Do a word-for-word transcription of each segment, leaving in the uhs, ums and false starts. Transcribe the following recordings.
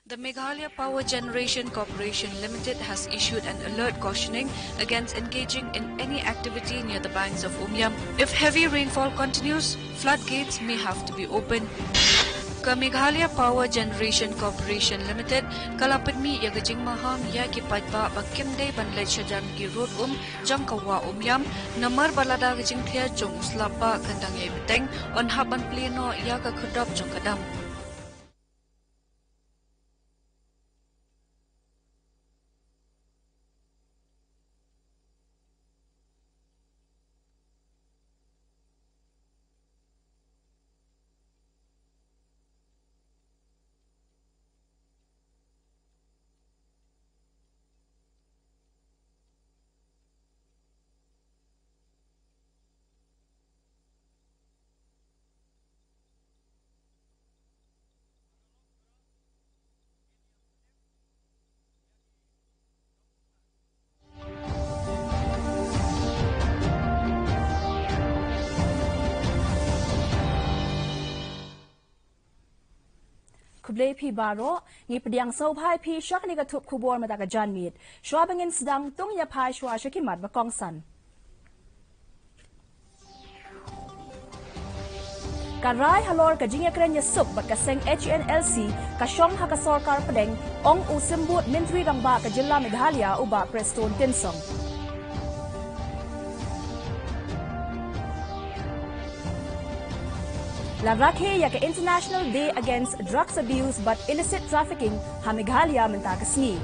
The Meghalaya Power Generation Corporation Limited has issued an alert cautioning against engaging in any activity near the banks of Umiam. If heavy rainfall continues, floodgates may have to be opened. Ka Meghalaya Power Generation Corporation Limited ka la pynmih ïa ka jingmaham ïa ki paidbah ba kim dei ban leit shajan ki rud um jong ka wah Umiam, namar ba lada ka jingthiah jong u slap bah kan dang ïai bteng, yn hap ban plie noh ïa ka khyrdop jong ka dam. Khublei phi baroh, ngi pdiang sngewbha ïa phi sha kane ka thup khubor mynta ka janmiet. Shuwa ba ngin sdang, to ngin ïa phai shuwa sha ki mat ba kongsan. Ka rai halor ka jingïakren ïasuk bad ka seng H N L C ka shong ha ka sorkar pdeng, ong u Symbud Myntri Rangbah ka Jylla Meghalaya u Bah Prestone Tynsong. La rakhe ïa ka International Day Against Drugs Abuse bad Illicit Trafficking ha Meghalaya mynta ka sngi.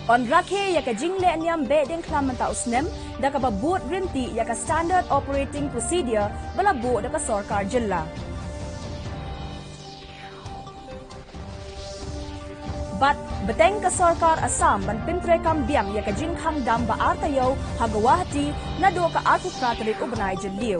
Yn rakhe ïa ka jingleh niam behdeiñkhlam mynta u snem da kaba bud ryntih ïa ka Standard Operating Procedure ba la buh da ka sorkar jylla. Bad bteng ka sorkar Assam ban pyntreikam biang ïa ka jingkhang dam ba ar taïew ha Guwahati naduh ka arphew phra tarik u bnai Jylliew.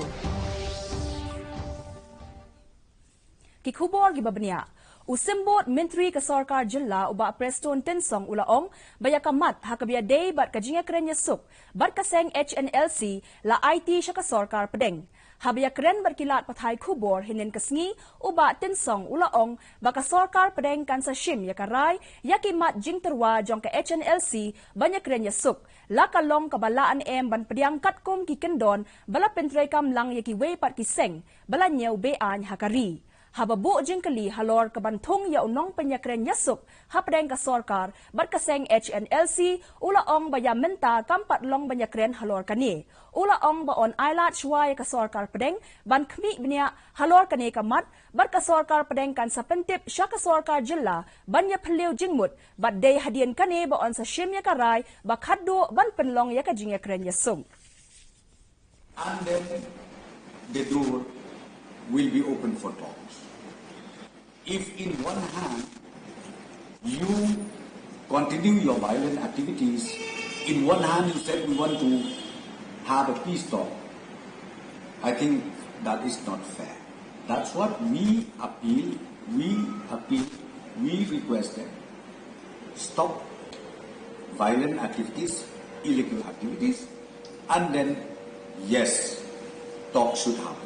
Ki khubor kiba bniah. U Symbud Myntri ka sorkar jylla u Bah Prestone Tynsong u la ong ba ïa ka mat ha kaba ïadei bad ka jingïakren ïasuk bad ka seng H N L C la aiti sha ka sorkar pdeng. Haba ïakren bad ki lad pathai khubor hynnin ka sngi, u Bah Tynsong u la ong ba ka sorkar pdeng kan sa shim ïa ka rai ïa ki mat jingtyrwa jong ka H N L C ban ïakren ïasuk, la ka long kaba lah ne em ban pdiang katkum ki kyndon ba la pyntreikam lang ïa kiwei pat ki seng ba la ñiew be-aiñ ha ka ri. Haba buh jingkylli halor ka ban thung ïa u nongpynïakren ïasuk hapdeng ka sorkar bad ka seng H N L C, u la ong ba ïa mynta kam pat long ban ïakren halor kane. U la ong ba yn ailad shuwa ïa ka sorkar pdeng ban khmih bniah halor kane ka mat, bad ka sorkar pdeng kan sa pyntip sha ka sorkar jylla ban ïa phylliew jingmut, bad dei hadien kane ba yn sa shim ïa ka rai ba khatduh ban pynlong ïa ka jingïakren ïasuk. And then the door will be open for talks. If in one hand you continue your violent activities, in one hand you said we want to have a peace talk, I think that is not fair. That's what we appeal, we appeal, we request them. Stop violent activities, illegal activities, and then, yes, talk should happen.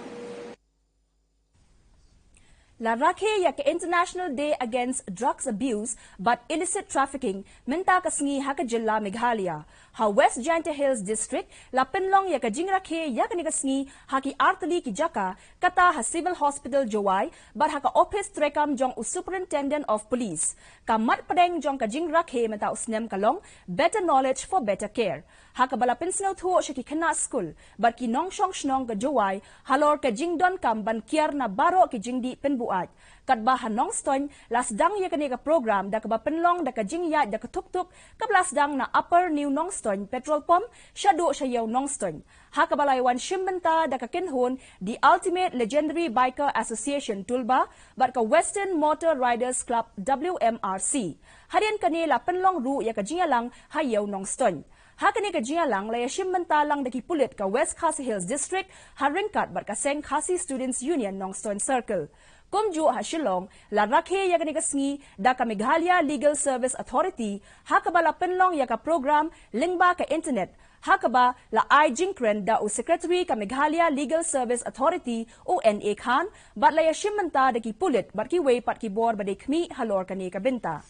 La rakhe ïa ka International Day Against Drugs Abuse bad Illicit Trafficking mynta ka sngi ha ka jylla Meghalaya. Ha West Jaintia Hills District la pynlong ïa ka jingrakhe ïa kane ka sngi ha ki artylli ki jaka, kata ha Civil Hospital Jowai bad ha ka ophis treikam jong u Superintendent of Police. Ka mat pdeng jong ka jingrakhe mynta u snem ka long Better Knowledge for Better Care. Ha kaba la pynsngewthuh sha ki khynnah skul bad ki nongshong shnong ka Jowai halor ka jingdonkam ban kiar na baroh ki jingdih pynbuaid. Katba ha Nongstoiñ la sdang ïa kane ka program da kaba pynlong da ka jingïaid da ka thukthuk kaba la sdang na Upper New Nongstoiñ Petrol Pump shaduh sha Ïew Nongstoiñ. Ha kaba la ïawan shim bynta da ka kynhun The Ultimate Legendary Biker Association Tulba bad ka Western Motor Riders Club W M R C. Hadien kane la pynlong ruh ïa ka jingïalang ha Ïew Nongstoiñ. Ha kane ka jingïalang la ïashim bynta lang da ki pulit ka West Khasi Hills District ha ryngkat bad ka seng Khasi Students Union Nongstoiñ Circle. Kumjuh ha Shillong la rakhe ïa kane ka sngi da ka Meghalaya Legal Service Authority ha kaba la pynlong ïa ka program lyngba ka internet Ha kaba la ai jingkren da u Secretary ka Meghalaya Legal Service Authority, u N A Khan, bad la ïashim bynta da ki pulit bad kiwei pat ki bor ba dei khmih halor kane ka bynta.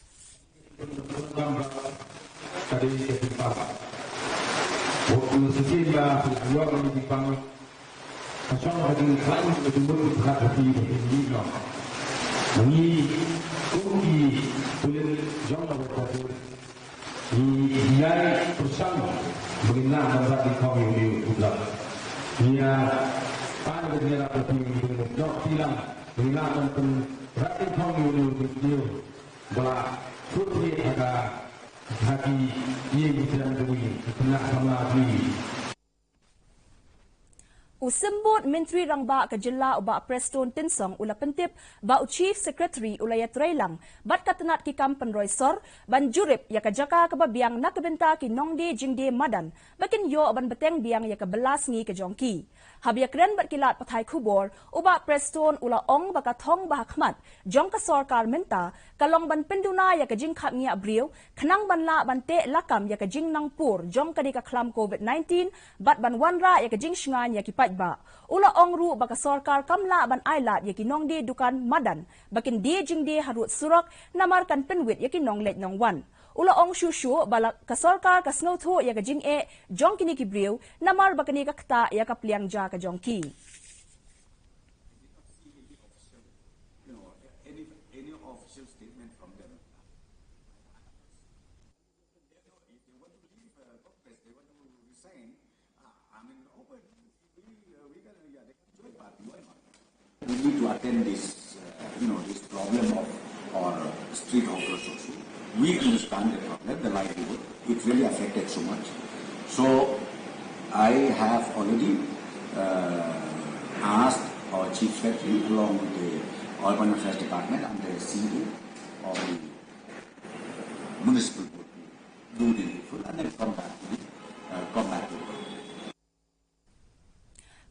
Ngi kum ki pulit jong ka Border Force, ngi ïai pyrshang ba ngin nang ban rat dyngkhong ïa une u blad. Ngi ïa pan ka jingïarap ka phi, ba ngin ïa jop tilang, ba ngin nang ban pynrat dyngkhong ïa une u blad, ba la shu thied ha ka, ha ki ïing ki sem jong ngi, ki khynnah samla jong ngi. U Symbud Myntri Rangbah ka jylla u Bah Prestone Tynsong u la pyntip ba u Chief Secretary u la ïatreilang bad ka tnat ki kam pynroi sor ban jurip ïa ka jaka kaba biang na ka bynta ki nongdie jingdie madan ba kin ïoh ban bteng biang ïa ka bylla sngi ka jong ki. Haba ïakren bad ki lad pathai khubor, u Bah Prestone u la ong ba ka thong ba ha khmat jong ka sorkar mynta ka long ban pynduna ïa ka jingkhapngiah briew khnang ban lah ban teh lakam ïa ka jingnangpur jong kane ka khlam covid nineteen bad ban wanrah ïa ka jingshngaiñ ïa ki paidbah. U la ong ruh ba ka sorkar kam lah ban ailad ïa ki nongdie dukan madan ba kin die jingdie harud surok namar kan pynwit ïa ki nongleit nongwan. U la ong shuh shuh ba la ka sorkar ka sngewthuh ïa ka jingeh jong kine ki briew namar ba kane ka ktah ïa ka pliang ja ka jong ki. We need to attend this, uh, you know, this problem of our street hawkers also. We understand the problem, the livelihood. It really affected so much. So I have already, uh, asked our Chief Secretary along with the Urban Affairs Department and the C E O of the Municipal Board to do the needful and then come back to the, uh, come back to the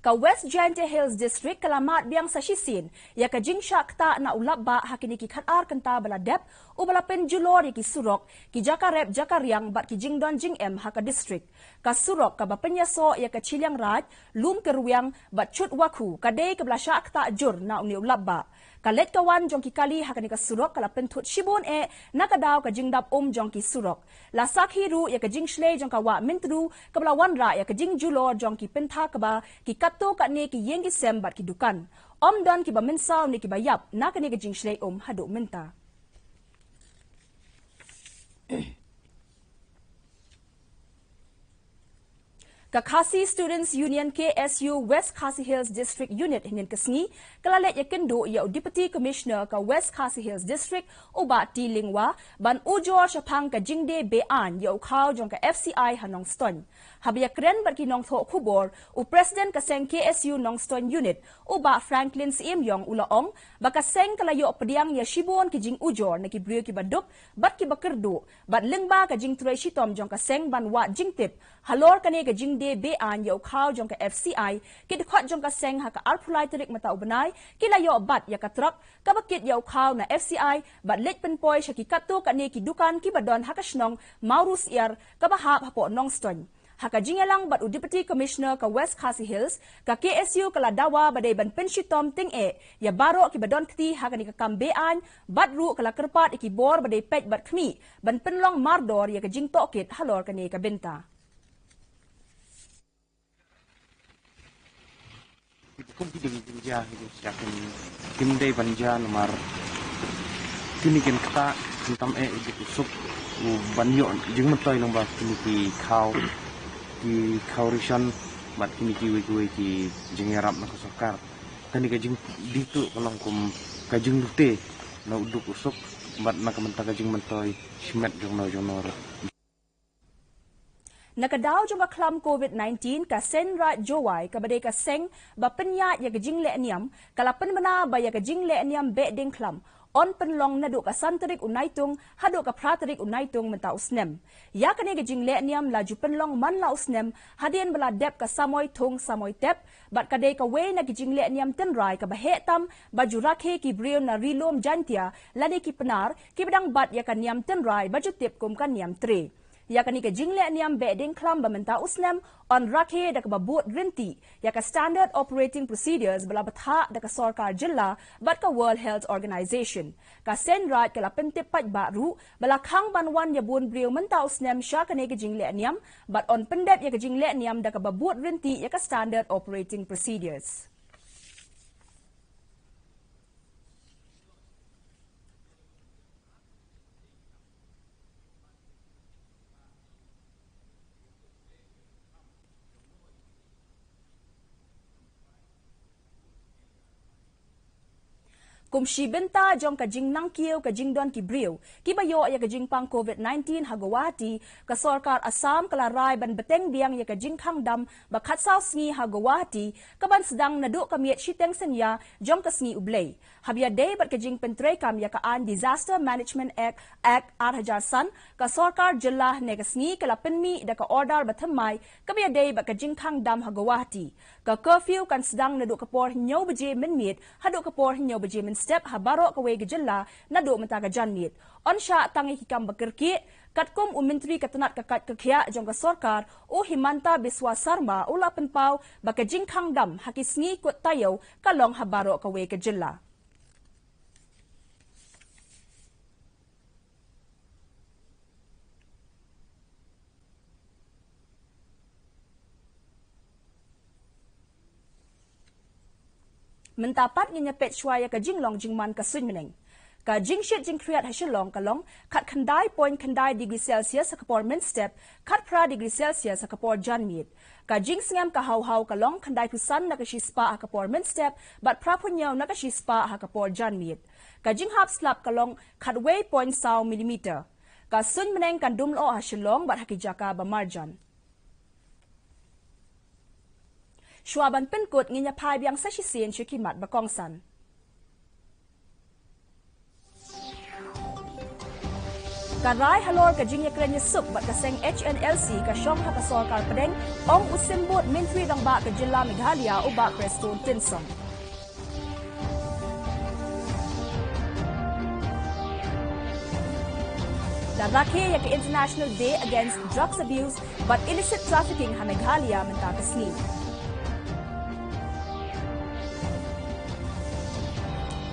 Ka West Jaintia Hills District ka la mad biang sa shisien ïa ka jingshah ktah na u lapbah ha kine ki khatar kynta ba la dep, uba la pynjulor ïa ki surok, ki jaka rep jaka riang bad ki jingdon jingem ha ka district. Ka surok kaba pynïasoh ïa ka Chilliangraij, Lumkyrwiang bad Chutwakhu ka dei kaba la shah ktah jur na une u lapbah. Ka leit ka wan jong ki kali ha kane ka surok ka la pynthut shibun eh na ka daw ka jingdap um jong ki surok. La sakhi ruh ïa ka jingshlei jong ka wah Myntdu kaba la wanrah ïa ka jingjulor jong ki pynthor kaba ki katto katne ki ïing ki sem bad ki dukan. Ym don kiba mynsaw ne kiba ïap na kane ka jingshlei um haduh mynta. Ka Khasi Students Union, K S U, West Khasi Hills District Unit hynnin ka sngi ka la leit ïakynduh ïa u Deputy Commissioner ka West Khasi Hills District, u Bah T Lyngwa, ban ujor shaphang ka jingdie be-aiñ ïa u khaw jong ka F C I ha Nongstoiñ. Haba ïakren bad ki nongthoh khubor, u President ka seng K S U Nongstoiñ Unit, u Bah Franklin Syiemiong, u la ong ba ka seng ka la ïoh pdiang ïa shibun ki jingujor na ki briew kiba duk bad kiba kyrduh, bad lyngba ka jingtrei shitom jong ka seng ban wad jingtip halor kane ka jingdie be-aiñ ïa u khaw jong ka F C I, ki dkhot jong ka seng ha ka arphew lai tarik mynta u bnai ki la ïoh bat ïa ka trok kaba kit ïa u khaw na F C I bad leit pynpoi sha ki katto katne ki dukan kiba don ha ka shnong Mawryngkneng kaba hap hapoh Nongstoiñ. Ha ka jingïalang bad u Deputy Commissioner ka West Khasi Hills, ka K S U ka la dawa ba dei ban pynshitom tyngeh ïa baroh kiba don kti ha kane ka kam be-aiñ, bad ruh ka la kyrpad ïa ki bor ba dei peit bad khmih ban pynlong mardor ïa ka jingtohkit halor kane ka bynta. Kum ki ding jingja hi, jingja kim, kim dei ban jia namar kine kin ktah kyntam eh u duk u suk u ban ïoh jingmyntoi lyngba kine ki khaw, ki khaw ration bad kine kiwei kiwei ki jingïarap na ka sorkar. Kane ka jingdih tuh ka long kum ka jinglute na u duk u suk bad na ka bynta ka jingmyntoi shimet jongno jongno ruh. Na ka daw jong ka khlam covid nineteen, ka Seng Raid Jowai kaba dei ka seng ba pynïaid ïa ka jingleh niam ka la pynbna ba ïa ka jingleh niam Behdeiñkhlam yn pynlong naduh ka san tarik u Naitung haduh ka phra tarik u Naitung mynta u snem. Ïa kane ka jingleh niam la ju pynlong man la u snem hadien ba la dep ka samoi thung samoi tep, bad ka dei kawei na ki jingleh niam tynrai kaba heh tam ba ju rakhe ki briew na Ri Lum Jaiñtia lane ki Pnar kiba dang bat ïa ka niam tynrai ba ju tip kum ka niam tre. Ïa kane ka jingleh niam beh ding khlam ba mynta u snem yn rakhe da kaba bud rynti ïa ka Standard Operating Procedures ba la bthah da ka sorkar jylla bad ka World Health Organization. Ka Seiñ Raij ka la pyntip paidbah ruh ba la khang ban wan ïa bun briew mynta u snem sha kane ka jingleh niam bad yn pyndep ïa ka jingleh niam da kaba bud rynti ïa ka Standard Operating Procedures. Kum shi bynta jong ka jingnang kiew ka jingdon ki briew kiba ïoh ïa ka jingpang covid nineteen ha Guwahati, ka sorkar Assam ka la rai ban bteng biang ïa ka jingkhang dam ba khatsaw sngi ha Guwahati, kaban sdang naduh ka miet shiteng synñia jong ka sngi U Blei. Haba ïadei bad ka jingpyntreikam ïa ka aiñ Disaster Management Act, Act ar hajar san, ka sorkar jylla hynne ka sngi ka la pynmih da ka order bathymmai kaba ïadei bad ka jingkhang dam ha Guwahati. Ka curfew kan sdang naduh ka por hynñiew baje mynmiet haduh ka por hynñiew baje mynstep ha baroh kawei ka jylla naduh mynta ka janmiet. Yn shah tang ïa ki kam ba kyrkieh, katkum u Myntri ka tnat ka kait ka khiah jong ka sorkar, u Himanta Biswa Sarma, u la pynpaw ba ka jingkhang dam ha ki sngi kut taïew ka long ha baroh kawei ka jylla. Mynta pat ngin ïa peit shuwa ïa ka jinglong jingman ka suiñ bneng. Ka jingshit jingkhriat ha Shillong ka long khatkhyndai point khyndai degree Celsius ha ka por mynstep, khatphra degree Celsius ha ka por janmiet. Ka jingsngem ka haw haw ka long khyndaiphew san na ka shispah ha ka por mynstep bad phraphew hynñiew na ka shispah ha ka por janmiet. Ka jinghap slap ka long khatwei point saw millimeter. Ka suiñ bneng kan dum lyoh ha Shillong bad ha ki jaka ba marjan. Shuwa ban pynkut ngin ïa phai biang sa shisien sha ki mat ba kongsan. Ka rai halor ka jingïakren ïasuk bad ka seng H N L C ka shong ha ka sorkar pdeng, ong u Symbud Myntri Rangbah ka jylla Meghalaya u Bah Prestone Tynsong. La rakhe ïa ka International Day Against Drugs Abuse bad Illicit Trafficking ha Meghalaya mynta ka sngi.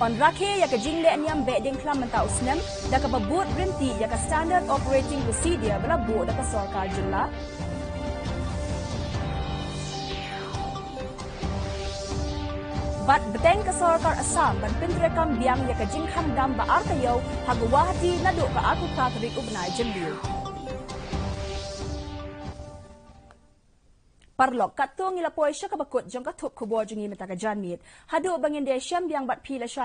Yn rakhe ïa ka jingleh niam beh ding khlam mynta u snem da kaba bud rynti ïa ka Standard Operating Procedure ba la buh da ka sorkar jylla. Bad bteng ka sorkar Assam ban pyntreikam biang ïa ka jingkhang dam ba ar taïew ha Guwahati naduh ka arphew phra tarik u bnai Jylliew. Paralok, katto ngi la poi sha kaba kut jong ka thup khubor jong ngi mynta ka janmiet. Haduh ba ngin ïashem biang bad phi lashai